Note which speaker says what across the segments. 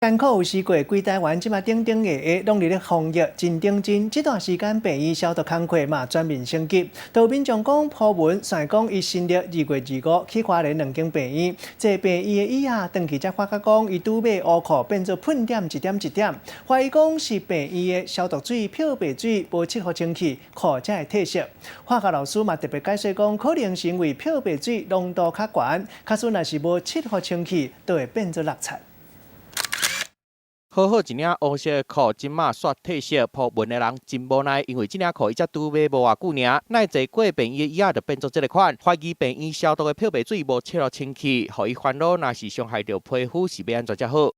Speaker 1: 艱苦有時過，規台灣這馬頂頂下下攏佇咧防疫真認真。這段時間病院消毒工課嘛全面升級。有民眾講鋪文，算講伊新曆2月25去花蓮兩間病院，坐病院的椅仔，轉去才發覺講伊拄買烏褲變做噴點一點一點，懷疑講是病院的消毒水、漂白水無切予清氣，褲才會褪色。化學老師嘛特別解釋講，可能是因為漂白水濃度較懸，假使若是無切予清氣，就會變做落漆。
Speaker 2: 好好一領烏色的褲，這馬煞褪色，鋪文的人真無奈，因為這領褲伊才拄買無偌久爾，哪會坐過病院的椅仔就變做這个款，懷疑病院消毒的漂白水無切予清氣，予伊煩惱，若是傷害著皮膚是欲按怎才好？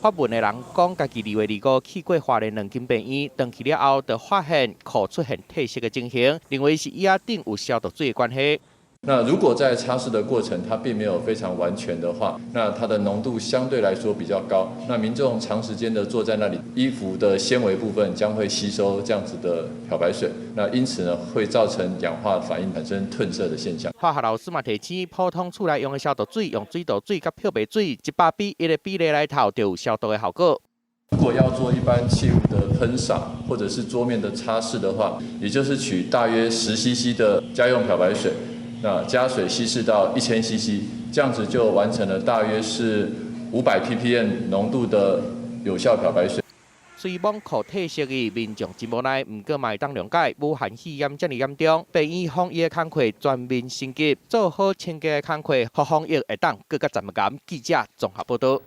Speaker 2: 發文的人講，家己2月25去過花蓮兩間病院，轉去了後，就發現褲出現褪色的情形，認為是椅仔頂有消毒水的關係。
Speaker 3: 那如果在擦拭的過程，它並沒有非常完全的話，那它的濃度相對來說比較高。那民眾長時間的坐在那裡，衣服的纖維部分將會吸收這樣子的漂白水，那因此呢，會造成氧化反應，產生褪色的現象。
Speaker 2: 化學老師嘛提醒，普通厝內用的消毒水，用水道水佮漂白水100比1的比例來頭，就有消毒的效果。
Speaker 3: 如果要做一般器物的噴灑或者是桌面的擦拭的話，也就是取大約10 cc 的家用漂白水。那加水稀釋到1000 cc，這樣子就完成了大約是500 ppm 濃度的有效漂白水。
Speaker 2: 雖罔褲褪色的民眾真無奈，毋過嘛會當諒解，武漢肺炎遮爾嚴重，病院防疫的工課全面升級，做好清潔的工課，予防疫會當閣較嚴嚴。記者綜合報導。